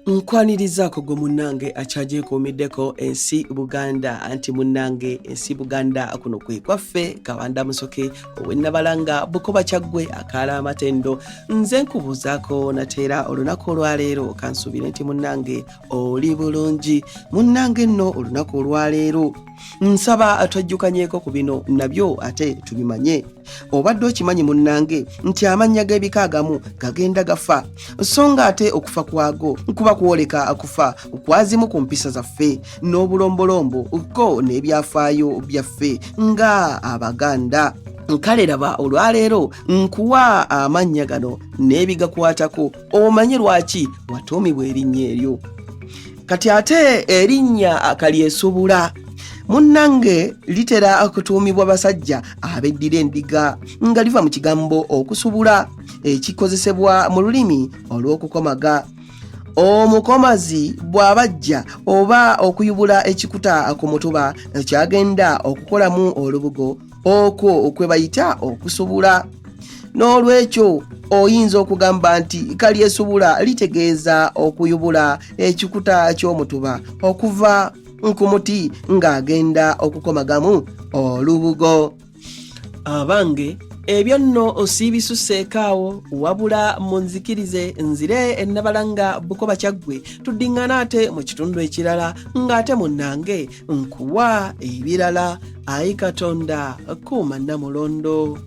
Nkwanirizaako gwe munnange akyagyekuumiddeko ensi Buganda, anti munnange ensi Buganda kuno kwe kwaffe. Kabanda Musoke ow'Ennabalanga, Bukoba, Kyaggwe, akaala amatendo. Nze nkubuuzaako nateera olunaku olwaleero, kansuubire nti munnange oli bulungi. Munnange nno olunaku olwaleero nsaba twejjukanyeeko ku bino nabyo ate tubimanye. Obadde okimanyi munnange nti amannya g'ebika agamu gagenda gafa, so nga ate okufa kwago kuba kwoleka kufa kwazimu ku mpisa zaffe n'obulombolombo ko n'ebyafaayo byaffe nga Abaganda. Kale laba olwaleero nkuwa amannya gano n'ebigakwatako, omanye lwaki watuumibwa erinnya eryo. Kati ate erinnya Kalyesubula munnange litera okutuumibwa basajja abeddira endiga, nga liva mu kigambo okusubula ekikozesebwa mu lulimi olw'okukomaga. Omukomazi bw'abajja oba okuyubula ekikuta ku mutuba kyagenda okukolamu olubugo, okwo kwe bayita okusubula. N'olwekyo oyinza okugamba nti Kalyesubula litegeeza okuyubula ekikuta ky'omutuba okuva ku muti ng'agenda okukomagamu olubugo. Abange, ebyo nno siibisuseeko awo, wabula munzikirize nzire Ennabalanga, Bukoba, Kyaggwe, tuddiŋŋana ate mu kitundu ekirala ng'ate munnange nkuwa ebirala. Ayi Katonda, kuuma Nnamulondo.